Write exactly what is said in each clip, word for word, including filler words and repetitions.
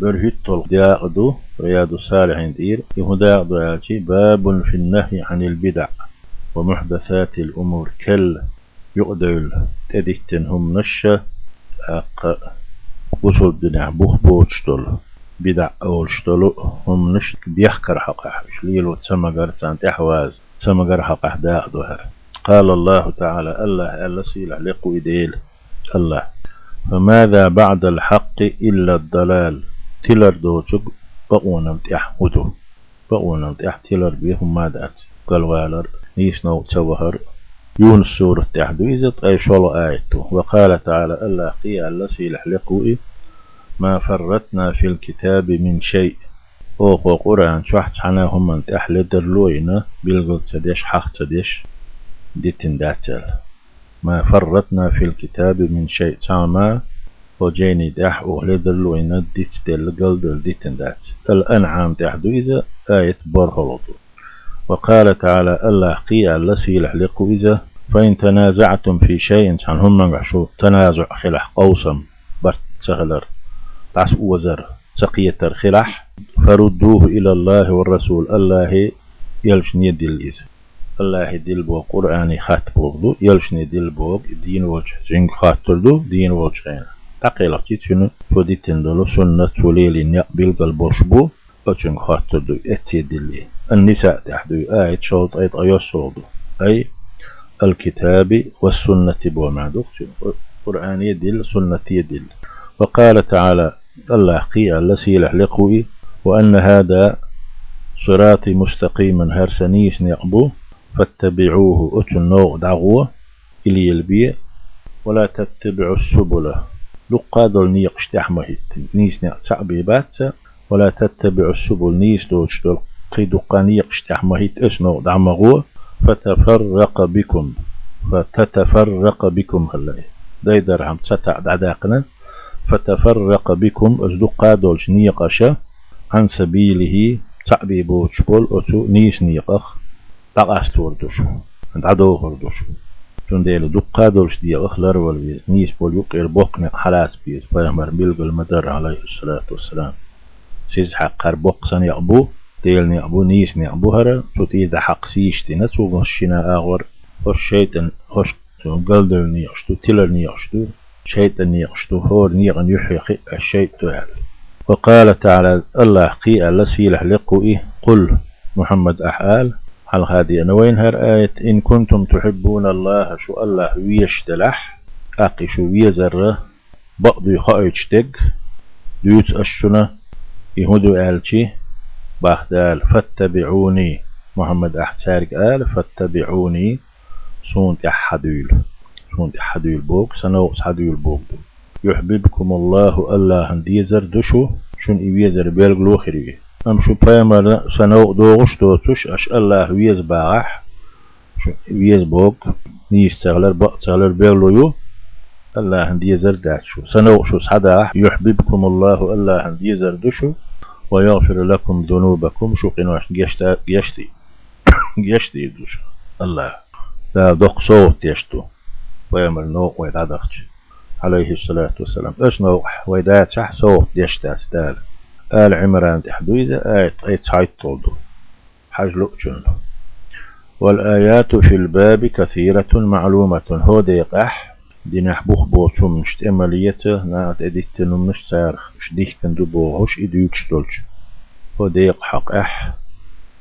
берхӀитталгӀа дакъа ду Риядус-Салихьин тӀера, и хӀун дакъа ду аьлча, باب في النهي عن البدع ومحدثات الأمور, керла юкъадевлла тӀедиттина хӀуманаш, тӀаккха бусалба динехь бух боцуш долу, бидӀа олуш долу хӀуманаш дехкаран хьокъехь, уьш лело ца магар, царна тӀаьхьаваза ца магаран хьокъехь дакъа ду хӀара. قال الله تعالى, АллахӀа аьлла, сийлахь лекха ву и Дела, АллахӀа: فماذا بعد الحق إلا الضلال, тилар доцург бакъонан тӀехь хӀун ду? Бакъонан тӀехь тилар бен хӀумма а дац: галвалар, нийса новкъа ца вахар. Юнус сурат тӀехь ду иза, ткъе шолгӀа аят ду. وقال تعالى, АллахӀа кхин а аьлла, сийлахь лекха ву и: ما فرطنا في الكتاب من شيء. Оха Къуръан чохь цхьана а хӀуманна тӀехь ледарло а йина, билгал ца деш, хьаха ца деш, дитина дац аьлла. ما فرطنا في الكتاب من شيء, цхьа хӀума а хӀокху жайни тӀехь оха ледарло а йина, дицделла, галделла дитина дац. Ал-АнӀам тӀехь ду иза, аят борхӀалгӀа ду. وقال تعالى, АллахӀа кхин а аьлла, сийлахь лекха ву иза: فإن تنازعتم في شيء, цхьана хӀуманехь шу таназуӀ хилахь, къовсам, барт ца хилар, дӀасаозар, ца кхетар хилахь, فردوه إلى الله والرسول, АллахӀе, элчане дилла иза. АллахӀе дилла боху Къуръане хатта боху ду, элчане дилла боху дийна волчу цуьнга хоттур ду, дийна волчу хенахь. ДӀакхелхича цуьнан цо дитина долу суннат, цо лелийна некъ билгал болуш бу, оцуьнга хоттур ду, эццедиллий. Ан-Ниса тӀехь ду и аят, шовзткъе ткъайоьссалгӀа ду. Ай, ал-китаби ва суннати боху маьӀна ду-кх цуьнан. Къуръане дилла, суннате дилла. Ва къала таӀала, АллахӀа кхин а аьлла, сийлахь лекха ву и: «Ва анна хӀаза сирати мустакъиман», хӀара сан нийса некъ бу, «фаттабиӀуху», оцунна новкъа дӀагӀо, и лелабе, «ва ла таттабиӀу ссубула», дуккха а долу некъаш тӀехь ма хӀитта, нийса некъ цхьаъ бен бац сан, «ва ла таттабиӀу ссубул», нийса доцуш долу кхин дуккха а некъаш тӀехь ма хӀитта, оцу новкъа дӀа ма гӀо, «фатафарракъа бикум», «фататафарракъа бикум» хилла и. Дайдархьама цхьа таӀ дӀадаьккхина, «фатафарракъа бикум», оцу дуккха а долчу некъаша, «Ӏан сабилихӀи», цхьаъ бен боцуш болу оцу нийса некъах дӀакъастор ду шу, дӀадохур ду шу. Цундела дуккха а долчу декъах ларвала веза, нийса болу юккъера боккха некъ хьалаца беза, пайхамар билгал ма-дарра, Ӏалайхиссалату вассалам. Сиз хьаькхар боккха сан некъ бу, Делан некъ бу, нийса некъ бу хӀара, цу тӀера дӀахьакха сийсаш дина, цу массо а шина агӀор, хӀорш шайтӀан, хӀорш галдевлла некъаш ду, тилар некъаш ду, шайтӀан некъаш ду, хӀора некъан юьххье хиъна шайтӀа ду аьлла. Ва къала таӀала, АллахӀа кхин а аьлла, сийлахь лекха ву и: «Къул», Мухьаммад, ахь ала, хьалха деана вайна хӀара аят: «Ин кунтум тухьиббуналлахӀа», шу АллахӀ везаш делахь, тӀаккха и шу везар бакъ дуй хоуьйтуш дерг дуьйцу аш шуна, и хӀун ду аьлчи, бах Дала: «фаттабиӀуни», Мухьаммад, ахь цаьрга ала: «фаттабиӀуни», суна тӀаьхьа хьадуьйла. Суна тӀаьхьа хьадуьйла боху, сан новкъа схьадуьйла боху ду. «ЮхьбибкумуллахӀу», АллахӀан дезар ду шу, шуна и везар билгало хир ю и. Амма шу пайхамарна сан новкъа догӀуш доцуш, аш АллахӀ веза бахахь, шу веза боху, нийса ца хилар, бакъ ца хилар билгало ю, АллахӀан дезар дац шу. Сан новкъа шу схьадахахь, «юхьбибкумуллахӀу», АллахӀан дезар ду шу, «ва ягӀфир лакум зунубакум», шу къиношна гешда-, гешди-, гешдийр ду шу АллахӀа. Дала доккха совгӀат деш ду, пайхамарна новкъа вай дӀадахча, Ӏалайхиссалату вассалам. Оцу новкъахь вай дацахь, совгӀат деш дац Дала. Ала Ӏимран тӀехь ду иза, аят ткъе цхьайтталгӀа ду. Хьажа луучунна. «Вал аяту фил баби касиратун маӀлуматун». ХӀо декъахь, динехь бух боцу хӀуманаш тӀе ма леца, наха тӀедиттина хӀуманаш, царах уьш дихкина ду бохуш, и дуьйцуш долчу хӀо декъа хьокъехь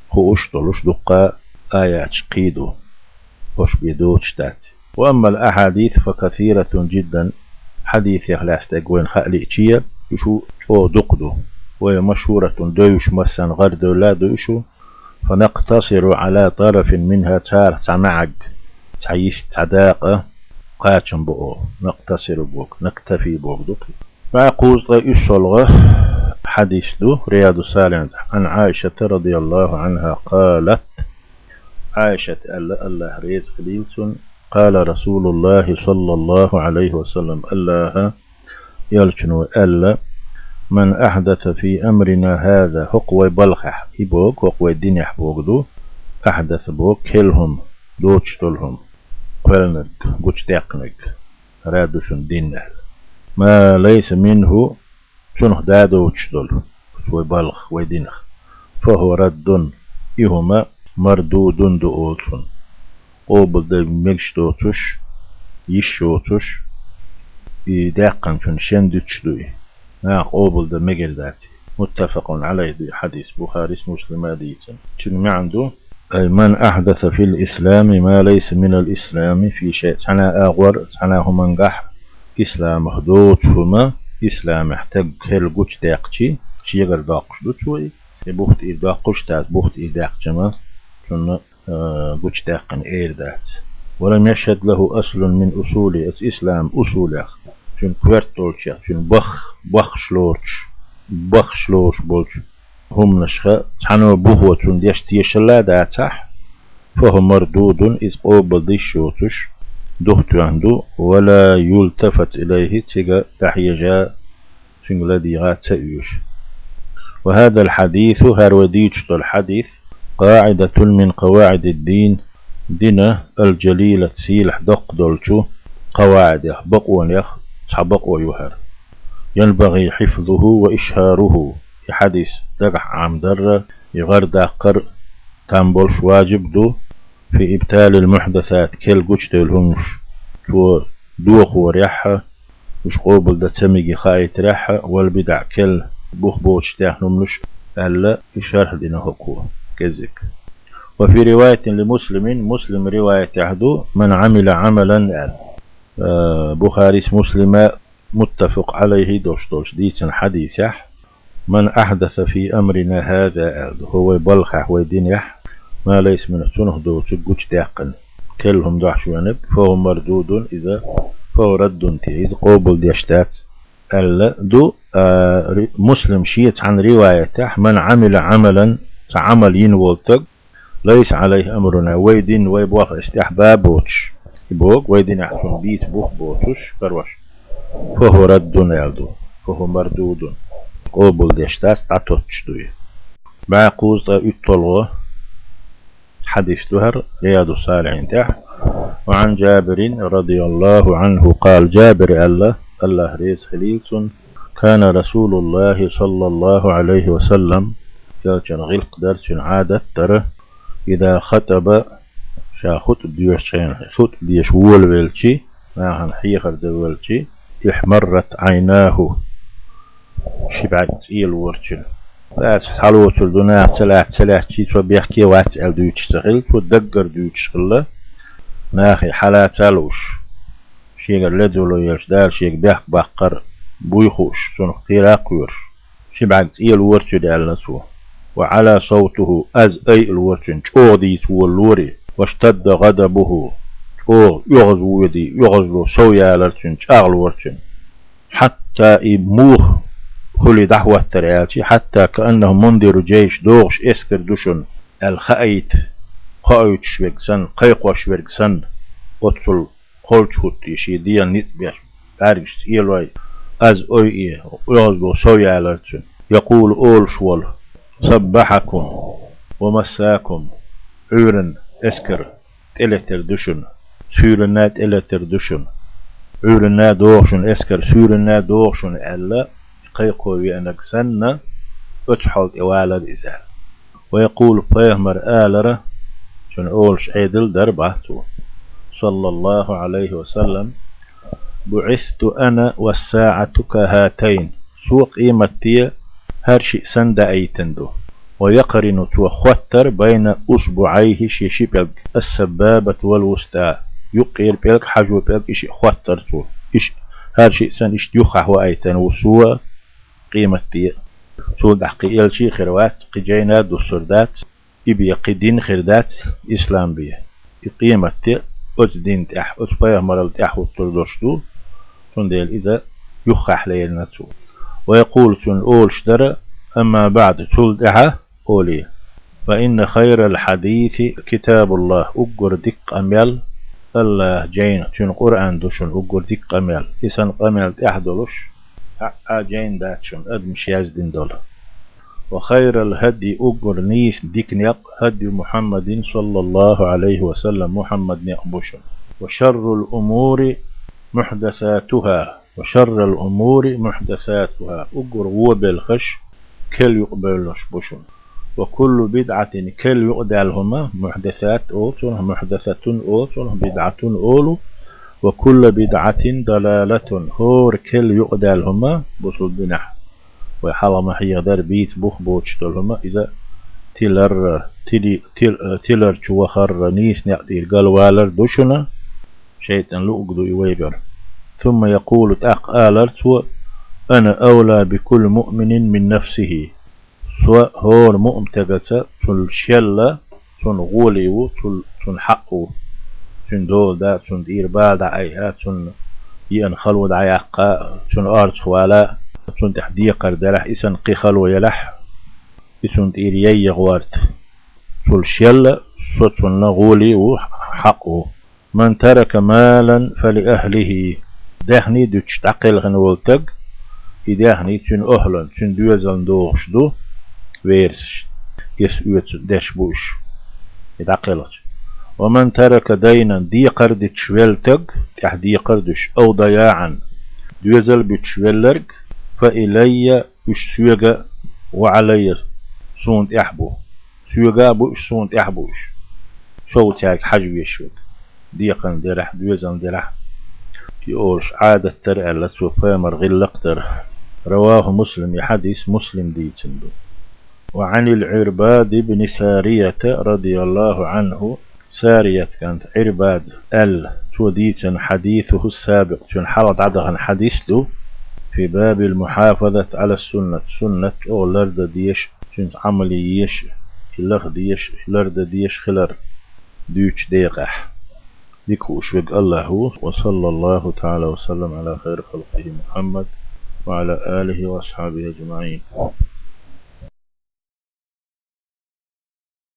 хууш долуш дуккха а аяташ кхин ду, хӀорш бен доцуш дац. «Ва аммал ахьадис фа касиратун жиддан», хьадисех лаьцна дерг вайна хаа лиъча, уьш чӀогӀа дукха ду. «Ва хия машхӀуратун», девзаш, массарна гӀарадевлла а ду уьш, «фа накътасиру Ӏала тарафин минхӀа», царах цхьа маьӀиг, цхьа йист, цхьа дакъа кхачам бо оха, накътасиру боху, нактафи боху ду-кх. ТӀаккха кхузткъе уьссалгӀа хьадис ду Риядус-Салихьин тӀехь, Ӏан Ӏаишата радияллахӀу Ӏанха къалат, Ӏаишата аьлла, АллахӀ реза хуьлийла цунна: «Къала РасулуллахӀи саллаллахӀу Ӏалайхи ва саллам», АллахӀан элчано аьлла: «Ман ахьдаса фи амрина хӀаза», хӀокху вай балхахь, и боху, хӀокху вай динехь боху ду, ахьдаса боху, керла хӀума, доцуш долу хӀума, кхоьллинарг, гучудаьккхинарг, хӀара ду шуна дин аьлла. «Ма лайса минхӀу», цунах да доцуш долу, вай балха, вай динах. فهو رد, и хӀума مردود ду олу цунна. Къобалдан мегаш доцуш, йиш йоцуш, и даьккхина цунна шен дуьтуш ду и. Наха къобалдан мегар дац. متفق عليه ду и хьадис, Бухарис, Муслима дийцина. Цуьнан маьӀна ду: أي من أحدث في الإسلام ما ليس من الإسلام في شيء. Цхьана агӀор, цхьана хӀумангахь, исламах доцу хӀума, исламехь стаг хӀелла гучудаьккхича, шегара доккхуш ду цо и. И бух тӀера доккхуш дац, бух тӀера даьккхича-м цунна, а, гучудаьккхина эр дац. ولم يشهد له أصل من أصوله, оцу ислам усулех, цуьнан коьрта долчех, цуьнан бах-, баххаш лоруш, баххаш лоруш болчу хӀуманашха цхьана бухо цунна деш тешалла а дацахь, فهو مردود, иза къобалдан йиш йоцуш, духатоьхна ду, ولا يلتفت إليه, цига дӀахьежа, цуьнга ладийгӀа ца оьшу. وهذا الحديث, хӀара вай дийцуш долу хьадис, قاعدة من قواعد الدين, динан الجليلة, сийлахь доккха долчу къаваӀидех, бакъонех цхьа бакъо ю хӀара. ينبغي حفظه وإشهاره, и хьадис дагахь Ӏамдар а, и гӀардаккхар а там болуш важиб ду, في إبطال المحدثات, керла гучудевлла хӀуманаш цо дохорехь а, уьш къобалдан ца меге хаийтарехь а, والبدع, керла бух боцуш даьхна хӀуманаш, аьлла, и шархь дина хӀокхо кӀезиг. وفي رواية لمسلم, Муслим риваятехь ду, من عمل عملا аьлла. Э, Бухарис, Муслима متفق عليه долуш долчу дийцина хьадисехь, من أحدث في أمرنا هذا аьлла ду, хӀо вай балхахь, вай динехь, ما ليس منه, цунах доцург гучудаьккхина, керла хӀума дохьуш венарг, فهو مردود, иза, فهو رد, те, иза къобалдеш дац, аьлла ду, а, ри-, Муслим шен цхьана риваятехь, من عمل عملا, цхьа Ӏамал йина волу стаг, ليس عليه أمرنا, вай дин, вай болх оцу тӀехь бан боцуш, и бохург, вай динехь цунна бийца бух боцуш, карош, فهو رد аьлла ду, فهو مردود, къобалдеш дац, дӀатоттуш ду и. БӀе кхузткъе уьтталгӀа хьадис ду хӀара Риядус-Салихьин тӀехь. وعن جابر رضي الله عنه قال, Жабира аьлла, АллахӀ реза хилийла цунна, كان رسول الله صلى الله عليه وسلم, элчан гӀиллакх дара, цуьнан Ӏадат дара, إذا خطب, ша хутӀба доьшучу хенахь, хутӀба деша волавелчи, нахана хьехар дан велчи, احمرت عيناه, ши бӀаьрг цӀийлора цуьнан. Аса схьалоцур ду, наха ца лаьцча, ца лаьцча, цо бехке вац аьлла дуьйцуш ца хилла, цо даггара дуьйцуш хилла, нахе хьала ца лууш. Шегара ледоло елча, Дала шега бехк баккхар буй хууш, цунах кхера а кхоьруш. Ши бӀаьрг цӀийлора цуьнан аьлла цо. وعلى صوته, аз айалора цуьнан, чӀогӀа дийца волалора. واشتد غضبه, чӀогӀа оьгӀаз води, оьгӀазло сов ялара цуьнан, чӀагӀлора цуьнан. حتى, и муха хуьлий дӀахӀоттара аьлчи, حتى كأنه منذر جيش, догӀуш эскар ду шуна аьлла хаийта, кхоуьйтуш верг санна, кхайкхош верг санна, оццул кхолча хӀуттий шен дегӀан ницкъ беш, бӀаьргаш цӀийлой, аз ой и, оьгӀазло сов ялара цуьнан. يقول, олуш волу: صبحكم ومساكم, Ӏуьйранна эскар тӀелетар ду шуна, суьйранна тӀелетар ду шуна, Ӏуьйранна догӀу шуна эскар, суьйранна догӀу шуна аьлла, кхайкхо веанарг санна, оцу хьол тӀе валара иза аьлла. ويقول, пайхамар алара, цуьнан олуш Ӏедал дара бах цо, صلى الله عليه وسلم: بعثت أنا والساعة كهاتين, со къематде хӀара шиъ санна даийтина ду. ويقرن, цо хоттар, بين أصبعيه, шен ши пӀелг, السبابة والوسطى, юккъера пӀелг, хьажо пӀелг, и шиъ хоттар цо. И шиъ, хӀара шиъ санна иштта юххехь ваийтина ву со къематде. Цул тӀаьхьа кхин элчий хир вац, кхин жайна дуссур дац, и бен кхин дин хир дац, ислам бен. И къематде оцу дин тӀехь, оцу пайхамарал тӀехь хӀуттур долуш ду, цундела иза юххехь лерина цо. ويقول, цуьнан олуш дара: أما بعد, цул тӀаьхьа, олий: فإن خير الحديث كتاب الله, уггар дика къамел АллахӀан жайна, цуьнан Къуръан ду шуна уггар дика къамел. И санна къамел тӀехь долуш цхьа а жайна дац шуна адамаша яздина долу. وخير الهدي, уггар нийса дика некъ, هدي محمد صلى الله عليه وسلم, Мухьаммадан некъ бу шуна. وشر الأمور محدثاتها, وشر الأمور محدثاتها, уггар вон белхаш керла юкъа бевлларш ба шуна. وكل بدعة, керла юкъа даьлла хӀума, محدثات олу цунах, محدثة олу цунах, بدعة олу, وكل بدعة ضلالة, хӀора керла юкъа даьлла хӀума бусалба динехь, вай хьалха ма хьехадара, бийца бух боцуш долу хӀума, иза тилар, тили-, тил-, тилар чу вахар, нийса некъа тӀера галвалар ду шуна, шайтӀан луъург ду и вайгара. ثم يقول, тӀаккха алар цо: أنا أولى بكل مؤمن من نفسه. Со хӀора муъмин стагаца цул шелла, цунна гӀоли ву, цул, цунна хьакъ ву. Цуьнан дола да, цунна тӀера бала дӀаайхьа, цунна йиъна хало дӀаяккха, цунна орцахвала, цунна тӀехь декхар делахь, и санна кхин хало елахь, и цунна тӀера яйя гӀорта. Цул шелла, со цунна гӀоли ву, хьакъ ву. من ترك مالا فلأهله. Даьхни дуьтуш дӀакхелхина волу стаг, и даьхни цуьнан охӀлан, цуьнан доьзална догӀуш ду, верасаш, гес оьцу деш бу уьш, и дӀакхелхича. ومن ترك دينا, декхар диташ велла стаг, тӀехь декхар дуьтуш, أو ضياعا, доьзал буьтуш велларг, فإلي, уьш соьга, وعلي, суна тӀехь бу. Соьга а бу уьш, суна тӀехь а бу уьш. Со ву цаьрга хьажа везаш верг, декхарна делахь, доьзална делахь. И олуш Ӏадат дара аьлла, цо пайхамар гӀиллакх дара. رواه مسلم, и хьадис Муслима дийцина ду. وعن العرباض بن سارية رضي الله عنه, Сарият кӀант Ӏирбада аьлла, цо дийцина, حديثه السابق, цуьнан хьалха дӀадахана хьадис ду, في باب المحافظة على السنة, суннат чӀогӀа лардан дезаш, цуьнца Ӏамал еш, и лаха дезаш, лардан дезаш хилар дуьйцучу декъехь. Дика хууш верг АллахӀ ву. وصلى الله تعالى وسلم على خير خلقه محمد وعلى آله وأصحابه أجمعين.